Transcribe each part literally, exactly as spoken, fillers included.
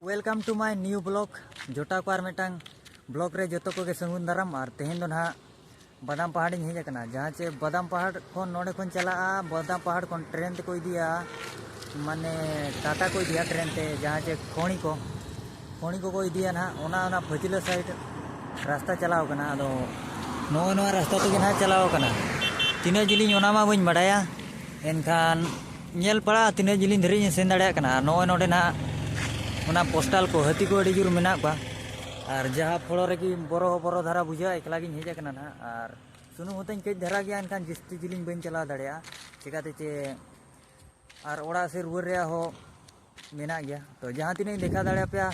Welcome to my new vlog. ᱡᱚᱴᱟᱣ ᱠᱚ ᱟᱨ ᱢᱤᱫᱴᱟᱝ vlog ᱨᱮ ᱡᱚᱛᱚ ᱠᱚᱜᱮ ᱥᱟᱹᱜᱩᱱ ᱫᱟᱨᱟᱢ᱾ ᱟᱨ ᱛᱮᱦᱮᱧ ᱫᱚ ᱱᱟᱦᱟᱜ ᱵᱟᱫᱟᱢ ᱯᱟᱦᱟᱲ ᱤᱧ ᱦᱮᱡ ᱟᱠᱟᱱᱟ, ᱡᱟᱦᱟᱸ ᱪᱮ ᱵᱟᱫᱟᱢ ᱯᱟᱦᱟᱲ ᱠᱷᱚᱱ, ᱱᱚᱰᱮ ᱠᱷᱚᱱ ᱪᱟᱞᱟᱜᱼᱟ ᱵᱟᱫᱟᱢ ᱯᱟᱦᱟᱲ ᱠᱷᱚᱱ ᱴᱨᱮᱱ ᱛᱮᱠᱚ ᱤᱫᱤᱭᱟ, ᱢᱟᱱᱮ ᱴᱟᱴᱟ ᱠᱚ ᱤᱫᱤᱭᱟ ᱴᱨᱮᱱ ᱛᱮ, ᱡᱟᱦᱟᱸ ᱪᱮ ᱠᱷᱚᱲᱤ ᱠᱚ, ᱠᱷᱚᱲᱤ ᱠᱚᱠᱚ ᱤᱫᱤᱭᱟ ᱱᱟᱦᱟᱜ, ᱚᱱᱟ ᱚᱱᱟ ᱯᱷᱟᱹᱪᱞᱟᱹ ᱥᱟᱭᱤᱰ ᱨᱟᱥᱛᱟ ᱪᱟᱞᱟᱣ ᱠᱟᱱᱟ᱾ ᱟᱫᱚ ᱱᱚᱜᱼᱚᱭ ᱱᱚᱣᱟ ᱨᱟᱥᱛᱟ ᱛᱮᱜᱮ ᱱᱟᱦᱟᱜ ᱪᱟᱞᱟᱣ ᱠᱟᱱᱟ᱾ ᱛᱤᱱᱟᱹᱜ ᱡᱤᱞᱤᱧ ᱚᱱᱟ ᱢᱟ ᱵᱟᱹᱧ ᱵᱟᱰᱟᱭᱟ, ᱮᱱᱠᱷᱟᱱ ᱧᱮᱞ ᱯᱟᱲᱟᱜᱼᱟ ᱛᱤᱱᱟᱹᱜ ᱡᱤᱞᱤᱧ ᱫᱷᱟᱹᱨᱤᱡ ᱤᱧ ᱥᱮᱱ ᱫᱟᱲᱮᱭᱟᱜ ᱠᱟᱱᱟ᱾ ᱟᱨ ᱱᱚᱜᱼᱚᱭ ᱱᱚᱰᱮ ᱱᱟᱦᱟᱜ ᱚᱱᱟ ᱯᱳᱥᱴᱟᱞ ᱠᱚ, ᱦᱟᱹᱛᱤ ᱠᱚ ᱟᱹᱰᱤ ᱡᱳᱨ ᱢᱮᱱᱟᱜ ᱠᱚᱣᱟ᱾ ᱟᱨ ᱡᱟᱦᱟᱸ ᱯᱷᱚᱲᱚ ᱨᱮᱜᱮ ᱵᱚᱨᱚ ᱵᱚᱨᱚ ᱫᱷᱟᱨᱟ ᱵᱩᱡᱷᱟᱹᱜᱼᱟ, ᱮᱠᱞᱟ ᱜᱤᱧ ᱦᱮᱡ ᱟᱠᱟᱱᱟ ᱱᱟᱦᱟᱜ᱾ ᱟᱨ ᱥᱩᱱᱩᱢ ᱦᱚᱸᱛᱟᱹᱧ ᱠᱟᱹᱡ ᱫᱷᱟᱨᱟ ᱜᱮᱭᱟ, ᱮᱱᱠᱷᱟᱱ ᱡᱟᱹᱥᱛᱤ ᱡᱤᱞᱤᱧ ᱵᱟᱹᱧ ᱪᱟᱞᱟᱣ ᱫᱟᱲᱮᱭᱟᱜᱼᱟ᱾ ᱪᱮᱠᱟᱛᱮ ᱪᱮ ᱟᱨ ᱚᱲᱟᱜ ᱥᱮᱫ ᱨᱩᱣᱟᱹᱲ ᱨᱮᱭᱟᱜ ᱦᱚᱸ ᱢᱮᱱᱟᱜ ᱜᱮᱭᱟ᱾ ᱛᱚ ᱡᱟᱦᱟᱸ ᱛᱤᱱᱟᱹᱜ ᱤᱧ ᱫᱮᱠᱷᱟᱣ ᱫᱟᱲᱮᱭᱟᱯᱮᱭᱟ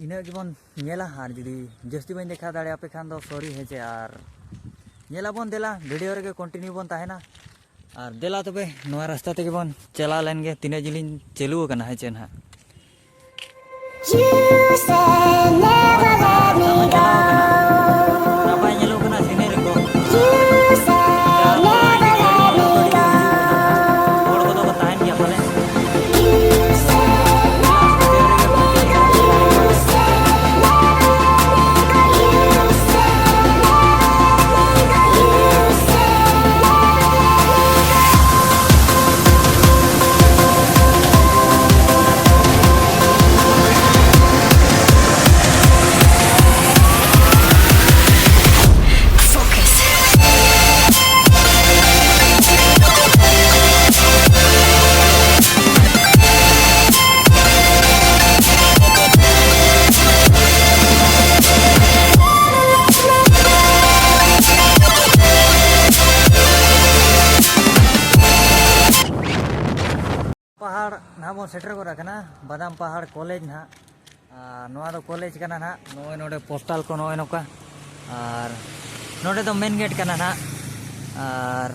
ᱤᱱᱟᱹᱜ ᱜᱮᱵᱚᱱ ᱧᱮᱞᱟ, ᱟᱨ ᱡᱩᱫᱤ ᱡᱟᱹᱥᱛᱤ ᱵᱟᱹᱧ ᱫᱮᱠᱷᱟᱣ ᱫᱟᱲᱮᱭᱟᱯᱮ ᱠᱷᱟᱱ ᱫᱚ ᱥᱚᱨᱤ, ᱦᱮᱸ ᱪᱮ᱾ ᱟᱨ ᱧᱮᱞᱟᱵᱚᱱ, ᱫᱮᱞᱟ ᱵᱷᱤᱰᱤᱭᱳ ᱨᱮᱜᱮ ᱠᱚᱱᱴᱤᱱᱤᱭᱩ ᱵᱚᱱ ᱛᱟᱦᱮᱱᱟ᱾ ᱟᱨ ᱫᱮᱞᱟ ᱛᱚᱵᱮ ᱱᱚᱣᱟ ᱨᱟᱥᱛᱟ ᱛᱮᱜᱮ ᱵᱚᱱ ᱪᱟᱞᱟᱣ ᱞᱮᱱ ᱜᱮ, ᱛᱤᱱᱟᱹᱜ ᱡᱤᱞᱤᱧ ᱪᱟᱹᱞᱩ ᱟᱠᱟᱱᱟ, ᱦᱮᱸ ᱪᱮ ᱱᱟᱦᱟᱜ᱾ You say never let me go. ᱱᱟᱯᱟᱭ ᱧᱮᱞᱚᱜ ᱠᱟᱱᱟ ᱥᱤᱱᱟᱹᱨᱤ ᱠᱚ᱾ You say never let me go. ᱦᱚᱲ ᱠᱚᱫᱚ ᱠᱚ ᱛᱟᱦᱮᱱ ᱜᱮᱭᱟ ᱯᱟᱞᱮ᱾ You say never let me go. You say never let me go. You say never let me go. You say never let me go. ᱯᱟᱦᱟᱲ ᱱᱟᱦᱟᱜ ᱵᱚᱱ ᱥᱮᱴᱮᱨ ᱜᱚᱫ ᱟᱠᱟᱱᱟ, ᱵᱟᱫᱟᱢ ᱯᱟᱦᱟᱲ ᱠᱚᱞᱮᱡᱽ ᱱᱟᱦᱟᱜ᱾ ᱟᱨ ᱱᱚᱣᱟ ᱫᱚ ᱠᱚᱞᱮᱡᱽ ᱠᱟᱱᱟ ᱱᱟᱦᱟᱜ, ᱱᱚᱜᱼᱚᱭ ᱱᱚᱰᱮ ᱯᱳᱥᱴᱟᱞ ᱠᱚ ᱱᱚᱜᱼᱚᱭ ᱱᱚᱝᱠᱟ᱾ ᱟᱨ ᱱᱚᱰᱮ ᱫᱚ ᱢᱮᱱ ᱜᱮᱴ ᱠᱟᱱᱟ ᱱᱟᱦᱟᱜ᱾ ᱟᱨ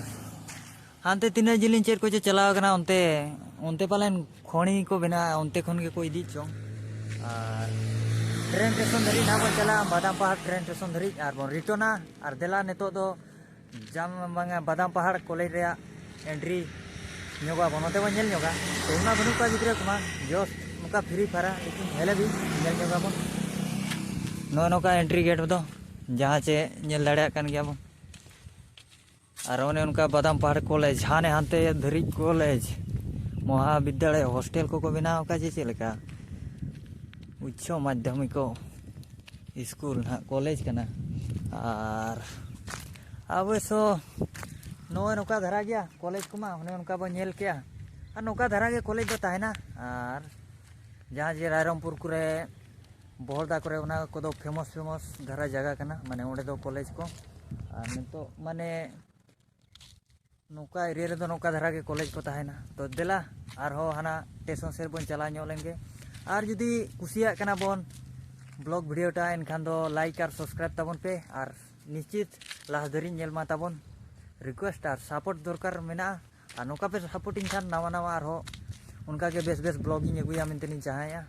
ᱦᱟᱱᱛᱮ ᱛᱤᱱᱟᱹᱜ ᱡᱤᱞᱤᱧ ᱪᱮᱫ ᱠᱚᱪᱚ ᱪᱟᱞᱟᱣ ᱠᱟᱱᱟ, ᱚᱱᱛᱮ, ᱚᱱᱛᱮ ᱯᱟᱞᱮᱱ ᱠᱷᱚᱲᱤ ᱠᱚ ᱵᱮᱱᱟᱣᱟ, ᱚᱱᱛᱮ ᱠᱷᱚᱱ ᱜᱮᱠᱚ ᱤᱫᱤ ᱪᱚᱝ᱾ ᱟᱨ ᱴᱨᱮᱱ ᱥᱴᱮᱥᱚᱱ ᱫᱷᱟᱹᱨᱤᱡ ᱱᱟᱦᱟᱜ ᱵᱚᱱ ᱪᱟᱞᱟᱜᱼᱟ, ᱵᱟᱫᱟᱢ ᱯᱟᱦᱟᱲ ᱴᱨᱮᱱ ᱥᱴᱮᱥᱚᱱ ᱫᱷᱟᱹᱨᱤᱡ, ᱟᱨ ᱵᱚᱱ ᱨᱤᱴᱚᱱᱟ᱾ ᱟᱨ ᱫᱮᱞᱟ ᱱᱤᱛᱚᱜ ᱫᱚ ᱡᱟᱢ ᱵᱟᱝᱟ ᱵᱟᱫᱟᱢ ᱯᱟᱦᱟᱲ ᱠᱚᱞᱮᱡᱽ ᱨᱮᱭᱟᱜ ᱮᱱᱴᱨᱤ ᱧᱚᱜᱟ ᱵᱚᱱ, ᱱᱚᱛᱮ ᱵᱚᱱ ᱧᱮᱞ ᱧᱚᱜᱟ᱾ ᱛᱮᱦᱮᱧ ᱢᱟ ᱵᱟᱹᱱᱩᱜ ᱠᱚᱣᱟ ᱜᱤᱫᱽᱨᱟᱹ ᱠᱚᱢᱟ, ᱡᱚᱥ ᱱᱚᱝᱠᱟ ᱯᱷᱨᱤ ᱯᱷᱟᱭᱟᱨᱟ, ᱞᱮᱠᱤᱱ ᱦᱮᱞᱮ ᱵᱤᱱ ᱧᱮᱞ ᱧᱚᱜᱟᱵᱚᱱ᱾ ᱱᱚᱜᱼᱚ ᱱᱚᱝᱠᱟ ᱮᱱᱴᱨᱤ ᱜᱮᱴ ᱫᱚ, ᱡᱟᱦᱟᱸ ᱪᱮ ᱧᱮᱞ ᱫᱟᱲᱮᱭᱟᱜ ᱠᱟᱱ ᱜᱮᱭᱟᱵᱚᱱ᱾ ᱟᱨ ᱚᱱᱮ ᱚᱱᱠᱟ ᱵᱟᱫᱟᱢ ᱯᱟᱦᱟᱲ ᱠᱚᱞᱮᱡᱽ, ᱦᱟᱱᱮ ᱦᱟᱱᱛᱮ ᱫᱷᱟᱹᱨᱤᱡ ᱠᱚᱞᱮᱡᱽ, ᱢᱚᱦᱟ ᱵᱤᱫᱽᱫᱟᱞᱚᱭ ᱦᱳᱥᱴᱮᱞ ᱠᱚᱠᱚ ᱵᱮᱱᱟᱣ ᱟᱠᱟᱫ ᱪᱮ ᱪᱮᱫ ᱞᱮᱠᱟ? ᱩᱪᱪᱚ ᱢᱟᱫᱽᱫᱷᱚᱢᱤᱠ ᱥᱠᱩᱞ ᱱᱟᱦᱟᱜ ᱠᱚᱞᱮᱡᱽ ᱠᱟᱱᱟ᱾ ᱟᱨ ᱚᱵᱚᱥᱥᱚ ᱱᱚᱜᱼᱚᱭ ᱱᱚᱝᱠᱟ ᱫᱷᱟᱨᱟ ᱜᱮᱭᱟ ᱠᱚᱞᱮᱡᱽ ᱠᱚᱢᱟ, ᱚᱱᱮ ᱚᱱᱠᱟ ᱵᱚᱱ ᱧᱮᱞ ᱠᱮᱜᱼᱟ᱾ ᱟᱨ ᱱᱚᱝᱠᱟ ᱫᱷᱟᱨᱟ ᱜᱮ ᱠᱚᱞᱮᱡᱽ ᱫᱚ ᱛᱟᱦᱮᱱᱟ᱾ ᱟᱨ ᱡᱟᱦᱟᱸ ᱡᱮ ᱨᱟᱭᱨᱚᱝᱯᱩᱨ ᱠᱚᱨᱮ, ᱵᱚᱦᱚᱲᱫᱟ ᱠᱚᱨᱮ, ᱚᱱᱟ ᱠᱚᱫᱚ ᱯᱷᱮᱢᱟᱥ ᱯᱷᱮᱢᱟᱥ ᱫᱷᱟᱨᱟ ᱡᱟᱭᱜᱟ ᱠᱟᱱᱟ, ᱢᱟᱱᱮ ᱚᱸᱰᱮ ᱫᱚ ᱠᱚᱞᱮᱡᱽ ᱠᱚ᱾ ᱟᱨ ᱱᱤᱛᱚᱜ ᱢᱟᱱᱮ ᱱᱚᱝᱠᱟ ᱮᱨᱤᱭᱟ ᱨᱮᱫᱚ ᱱᱚᱝᱠᱟ ᱫᱷᱟᱨᱟ ᱜᱮ ᱠᱚᱞᱮᱡᱽ ᱠᱚ ᱛᱟᱦᱮᱱᱟ᱾ ᱛᱚ ᱫᱮᱞᱟ ᱟᱨᱦᱚᱸ ᱦᱟᱱᱟ ᱥᱴᱮᱥᱚᱱ ᱥᱮᱫ ᱵᱚᱱ ᱪᱟᱞᱟᱣ ᱧᱚᱜ ᱞᱮᱱ ᱜᱮ᱾ ᱟᱨ ᱡᱩᱫᱤ ᱠᱩᱥᱤᱭᱟᱜ ᱠᱟᱱᱟ ᱵᱚᱱ ᱵᱞᱚᱜ ᱵᱷᱤᱰᱤᱭᱳ ᱴᱟ, ᱮᱱᱠᱷᱟᱱ ᱫᱚ ᱞᱟᱭᱤᱠ ᱟᱨ ᱥᱟᱵᱥᱠᱨᱟᱭᱤᱵ ᱛᱟᱵᱚᱱ ᱯᱮ, ᱟᱨ ᱱᱤᱥᱪᱤᱛ ᱞᱟᱦᱟ ᱫᱷᱟᱹᱨᱤᱡ ᱧᱮᱞ ᱢᱟ ᱛᱟᱵᱚᱱ᱾ ᱨᱤᱠᱩᱭᱮᱥᱴ ᱟᱨ ᱥᱟᱯᱳᱨᱴ ᱫᱚᱨᱠᱟᱨ ᱢᱮᱱᱟᱜᱼᱟ᱾ ᱟᱨ ᱱᱚᱝᱠᱟ ᱯᱮ ᱥᱟᱯᱳᱨᱴᱤᱧ ᱠᱷᱟᱱ ᱱᱟᱣᱟ ᱱᱟᱣᱟ ᱟᱨᱦᱚᱸ ᱚᱱᱠᱟ ᱜᱮ ᱵᱮᱥ ᱵᱮᱥ ᱵᱞᱚᱜ ᱤᱧ ᱟᱹᱜᱩᱭᱟ ᱢᱮᱱᱛᱮ ᱞᱤᱧ ᱪᱟᱦᱟᱭᱮᱫᱼᱟ᱾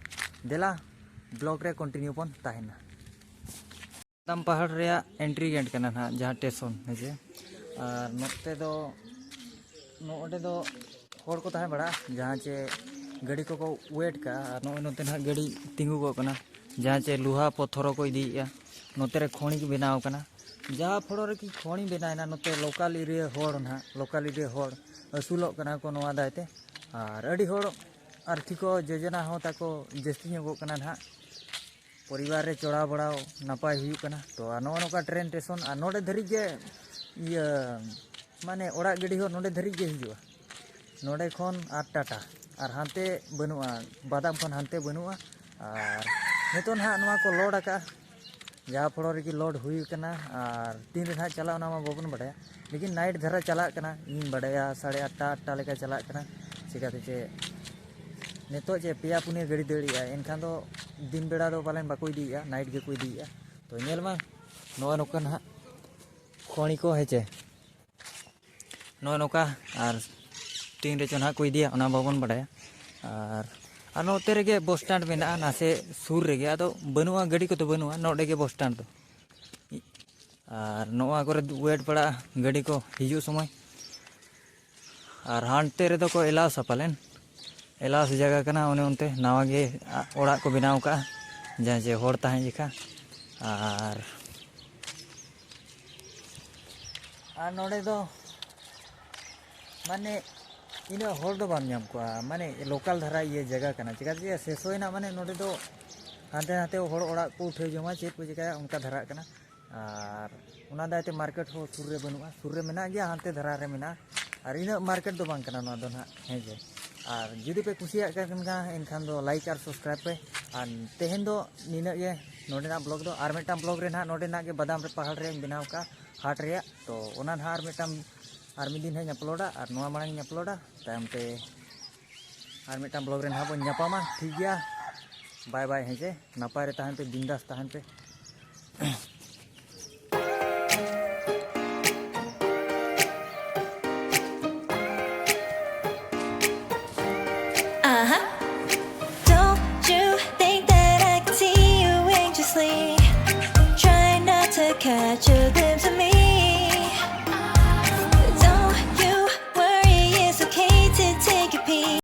ᱫᱮᱞᱟ ᱵᱞᱚᱜ ᱨᱮ ᱠᱚᱱᱴᱤᱱᱤᱭᱩ ᱵᱚᱱ ᱛᱟᱦᱮᱱᱟ᱾ ᱵᱟᱫᱟᱢ ᱯᱟᱦᱟᱲ ᱨᱮᱭᱟᱜ ᱮᱱᱴᱨᱤ ᱜᱮᱴ ᱠᱟᱱᱟ ᱱᱟᱦᱟᱜ, ᱡᱟᱦᱟᱸ ᱥᱴᱮᱥᱚᱱ, ᱦᱮᱸ ᱥᱮ᱾ ᱟᱨ ᱱᱚᱛᱮ ᱫᱚ, ᱱᱚᱰᱮ ᱫᱚ ᱦᱚᱲ ᱠᱚ ᱛᱟᱦᱮᱸ ᱵᱟᱲᱟᱜᱼᱟ, ᱡᱟᱦᱟᱸ ᱪᱮ ᱜᱟᱹᱰᱤ ᱠᱚᱠᱚ ᱣᱮᱴ ᱠᱟᱜᱼᱟ᱾ ᱟᱨ ᱱᱚᱜᱼᱚᱭ ᱱᱚᱛᱮ ᱱᱟᱦᱟᱜ ᱜᱟᱹᱰᱤ ᱛᱤᱸᱜᱩ ᱠᱚᱜ ᱠᱟᱱᱟ, ᱡᱟᱦᱟᱸ ᱪᱮ ᱞᱳᱦᱟ ᱯᱚᱛᱷᱚᱨ ᱠᱚ ᱤᱫᱤᱭᱮᱫᱼᱟ᱾ ᱱᱚᱛᱮ ᱨᱮ ᱠᱷᱚᱲᱤ ᱠᱚ ᱵᱮᱱᱟᱣ ᱠᱟᱱᱟ, ᱡᱟᱦᱟᱸ ᱯᱷᱚᱲᱚ ᱨᱮᱠᱤ ᱠᱷᱚᱲᱤ ᱵᱮᱱᱟᱣᱮᱱᱟ᱾ ᱱᱚᱛᱮ ᱞᱳᱠᱟᱞ ᱮᱨᱤᱭᱟ ᱦᱚᱲ ᱱᱟᱦᱟᱜ, ᱞᱳᱠᱟᱞ ᱮᱨᱤᱭᱟ ᱦᱚᱲ ᱟᱹᱥᱩᱞᱚᱜ ᱠᱟᱱᱟ ᱠᱚ ᱱᱚᱣᱟ ᱫᱟᱭ ᱛᱮ᱾ ᱟᱨ ᱟᱹᱰᱤ ᱦᱚᱲ ᱟᱨᱛᱷᱤᱠᱚ ᱡᱳᱡᱚᱱᱟ ᱦᱚᱸ ᱛᱟᱠᱚ ᱡᱟᱹᱥᱛᱤ ᱧᱚᱜᱚᱜ ᱠᱟᱱᱟ ᱱᱟᱦᱟᱜ᱾ ᱯᱚᱨᱤᱵᱟᱨ ᱨᱮ ᱪᱚᱲᱟᱣ ᱵᱟᱲᱟᱣ ᱱᱟᱯᱟᱭ ᱦᱩᱭᱩᱜ ᱠᱟᱱᱟ᱾ ᱛᱚ ᱟᱨ ᱱᱚᱜᱼᱚ ᱱᱚᱝᱠᱟ ᱴᱨᱮᱱ ᱥᱴᱮᱥᱚᱱ, ᱟᱨ ᱱᱚᱰᱮ ᱫᱷᱟᱹᱨᱤᱡ ᱜᱮ ᱤᱭᱟᱹ, ᱢᱟᱱᱮ ᱚᱲᱟᱜ ᱜᱟᱹᱰᱤ ᱦᱚᱸ ᱱᱚᱰᱮ ᱫᱷᱟᱹᱨᱤᱡ ᱜᱮ ᱦᱤᱡᱩᱜᱼᱟ᱾ ᱱᱚᱰᱮ ᱠᱷᱚᱱ ᱟᱨ ᱴᱟᱴᱟ, ᱟᱨ ᱦᱟᱱᱛᱮ ᱵᱟᱹᱱᱩᱜᱼᱟ, ᱵᱟᱫᱟᱢ ᱠᱷᱚᱱ ᱦᱟᱱᱛᱮ ᱵᱟᱹᱱᱩᱜᱼᱟ᱾ ᱟᱨ ᱱᱤᱛᱚᱜ ᱱᱟᱦᱟᱜ ᱱᱚᱣᱟ ᱠᱚ ᱞᱳᱰ ᱟᱠᱟᱫᱼᱟ, ᱡᱟᱦᱟᱸ ᱯᱷᱚᱲᱚ ᱨᱮᱜᱮ ᱞᱳᱰ ᱦᱩᱭ ᱟᱠᱟᱱᱟ᱾ ᱟᱨ ᱛᱤᱱ ᱨᱮ ᱱᱟᱦᱟᱜ ᱪᱟᱞᱟᱜᱼᱟ, ᱚᱱᱟ ᱢᱟ ᱵᱟᱵᱚᱱ ᱵᱟᱰᱟᱭᱟ, ᱞᱮᱠᱤᱱ ᱱᱟᱭᱤᱴ ᱫᱷᱟᱨᱟ ᱪᱟᱞᱟᱜ ᱠᱟᱱᱟ᱾ ᱤᱧ ᱵᱟᱰᱟᱭᱟ ᱥᱟᱲᱮ ᱟᱴᱴᱟ, ᱟᱴᱴᱟ ᱞᱮᱠᱟ ᱪᱟᱞᱟᱜ ᱠᱟᱱᱟ᱾ ᱪᱤᱠᱟᱹᱛᱮ ᱪᱮ ᱱᱤᱛᱚᱜ ᱪᱮ ᱯᱮᱭᱟ ᱯᱩᱱᱭᱟᱹ ᱜᱟᱹᱰᱤ ᱫᱟᱹᱲᱮᱜᱼᱟ, ᱮᱱᱠᱷᱟᱱ ᱫᱚ ᱫᱤᱱ ᱵᱮᱲᱟ ᱫᱚ ᱯᱟᱞᱮᱱ ᱵᱟᱠᱚ ᱤᱫᱤᱭᱮᱫᱼᱟ, ᱱᱟᱭᱤᱴ ᱜᱮᱠᱚ ᱤᱫᱤᱭᱮᱫᱼᱟ᱾ ᱛᱚ ᱧᱮᱞ ᱢᱟ, ᱱᱚᱜᱼᱚᱭ ᱱᱚᱝᱠᱟ ᱱᱟᱦᱟᱜ ᱠᱷᱚᱲᱤ ᱠᱚ, ᱦᱮᱸ ᱪᱮ, ᱱᱚᱜᱼᱚᱭ ᱱᱚᱝᱠᱟ᱾ ᱟᱨ ᱛᱤᱱ ᱨᱮᱪᱚ ᱱᱟᱦᱟᱜ ᱠᱚ ᱤᱫᱤᱭᱟ, ᱚᱱᱟ ᱵᱟᱵᱚᱱ ᱵᱟᱰᱟᱭᱟ᱾ ᱟᱨ, ᱟᱨ ᱱᱚᱛᱮ ᱨᱮᱜᱮ ᱵᱚᱥ ᱥᱴᱮᱱᱰ ᱢᱮᱱᱟᱜᱼᱟ, ᱱᱟᱥᱮ ᱥᱩᱨ ᱨᱮᱜᱮ, ᱟᱫᱚ ᱵᱟᱹᱱᱩᱜᱼᱟ, ᱜᱟᱹᱰᱤ ᱠᱚᱫᱚ ᱵᱟᱹᱱᱩᱜᱼᱟ, ᱱᱚᱰᱮ ᱜᱮ ᱵᱚᱥ ᱥᱴᱮᱱᱰ ᱫᱚ᱾ ᱟᱨ ᱱᱚᱣᱟ ᱠᱚᱨᱮ ᱣᱮᱴ ᱵᱟᱲᱟᱜᱼᱟ ᱜᱟᱹᱰᱤ ᱠᱚ ᱦᱤᱡᱩᱜ ᱥᱚᱢᱚᱭ᱾ ᱟᱨ ᱦᱟᱱᱛᱮ ᱨᱮᱫᱚ ᱠᱚ ᱮᱞᱟᱣ ᱥᱟ ᱯᱟᱞᱮᱱ, ᱮᱞᱟᱥ ᱡᱟᱭᱜᱟ ᱠᱟᱱᱟ, ᱚᱱᱮ ᱚᱱᱛᱮ ᱱᱟᱣᱟ ᱜᱮ ᱚᱲᱟᱜ ᱠᱚ ᱵᱮᱱᱟᱣ ᱠᱟᱜᱼᱟ, ᱡᱟᱦᱟᱸ ᱡᱮ ᱦᱚᱲ ᱛᱟᱦᱮᱸ ᱡᱮᱠᱷᱟ᱾ ᱟᱨ ᱟᱨ ᱱᱚᱰᱮ ᱫᱚ ᱢᱟᱱᱮ ᱤᱱᱟᱹᱜ ᱦᱚᱲ ᱫᱚ ᱵᱟᱢ ᱧᱟᱢ ᱠᱚᱣᱟ, ᱢᱟᱱᱮ ᱞᱳᱠᱟᱞ ᱫᱷᱟᱨᱟ ᱤᱭᱟᱹ ᱡᱟᱭᱜᱟ ᱠᱟᱱᱟ᱾ ᱪᱮᱫᱟᱜ ᱡᱮ ᱥᱮᱥᱚᱭᱮᱱᱟ, ᱢᱟᱱᱮ ᱱᱚᱰᱮ ᱫᱚ ᱦᱟᱱᱛᱮ ᱱᱟᱛᱮ ᱦᱚᱲ ᱚᱲᱟᱜ ᱠᱚ ᱩᱴᱷᱟᱹᱣ ᱡᱚᱝᱟ, ᱪᱮᱫ ᱠᱚ ᱪᱤᱠᱟᱹᱭᱟ, ᱚᱱᱠᱟ ᱫᱷᱟᱨᱟᱜ ᱠᱟᱱᱟ᱾ ᱟᱨ ᱚᱱᱟ ᱫᱟᱭᱛᱮ ᱢᱟᱨᱠᱮᱴ ᱦᱚᱸ ᱥᱩᱨ ᱨᱮ ᱵᱟᱹᱱᱩᱜᱼᱟ, ᱥᱩᱨ ᱨᱮ ᱢᱮᱱᱟᱜ ᱜᱮᱭᱟ, ᱦᱟᱱᱛᱮ ᱫᱷᱟᱨᱟ ᱨᱮ ᱢᱮᱱᱟᱜᱼᱟ᱾ ᱟᱨ ᱤᱱᱟᱹᱜ ᱢᱟᱨᱠᱮᱴ ᱫᱚ ᱵᱟᱝ ᱠᱟᱱᱟ ᱱᱚᱣᱟ ᱫᱚ ᱱᱟᱦᱟᱜ, ᱦᱮᱸ ᱡᱮ᱾ ᱟᱨ ᱡᱩᱫᱤ ᱯᱮ ᱠᱩᱥᱤᱭᱟᱜ ᱠᱟᱱ ᱠᱷᱟᱱ, ᱮᱱᱠᱷᱟᱱ ᱫᱚ ᱞᱟᱭᱤᱠ ᱟᱨ ᱥᱟᱵᱥᱠᱨᱟᱭᱤᱵ ᱯᱮ᱾ ᱟᱨ ᱛᱮᱦᱮᱧ ᱫᱚ ᱱᱤᱱᱟᱹᱜ ᱜᱮ ᱱᱚᱰᱮᱱᱟᱜ ᱵᱞᱚᱜ ᱫᱚ᱾ ᱟᱨ ᱢᱤᱫᱴᱟᱝ ᱵᱞᱚᱜ ᱨᱮ ᱱᱟᱦᱟᱜ ᱱᱚᱰᱮᱱᱟᱜ ᱜᱮ ᱵᱟᱫᱟᱢ ᱨᱮ ᱯᱟᱦᱟᱲ ᱨᱮᱧ ᱵᱮᱱᱟᱣ ᱠᱟᱜᱼᱟ ᱦᱟᱴ ᱨᱮᱭᱟᱜ, ᱛᱚ ᱚᱱᱟ ᱱᱟᱦᱟᱜ ᱟᱨ ᱢᱤᱫᱴᱟᱝ, ᱟᱨ ᱢᱤᱫ ᱫᱤᱱ ᱦᱟᱸᱜ ᱤᱧ ᱟᱯᱞᱳᱰᱟ᱾ ᱟᱨ ᱱᱚᱣᱟ ᱢᱟᱲᱟᱝ ᱤᱧ ᱟᱯᱞᱳᱰᱟ, ᱛᱟᱭᱚᱢ ᱛᱮ ᱟᱨ ᱢᱤᱫᱴᱟᱝ ᱵᱞᱚᱜ ᱨᱮ ᱱᱟᱦᱟᱜ ᱵᱚᱱ ᱧᱟᱯᱟᱢᱟ, ᱴᱷᱤᱠ ᱜᱮᱭᱟ? ᱵᱟᱭ ᱵᱟᱭ, ᱦᱮᱸ ᱪᱮ? ᱱᱟᱯᱟᱭ ᱨᱮ ᱛᱟᱦᱮᱱ ᱯᱮ, ᱵᱤᱱᱫᱟᱥ ᱛᱟᱦᱮᱱ ᱯᱮ᱾ Uh-huh. Don't you think that I can see you anxiously? Try not to catch a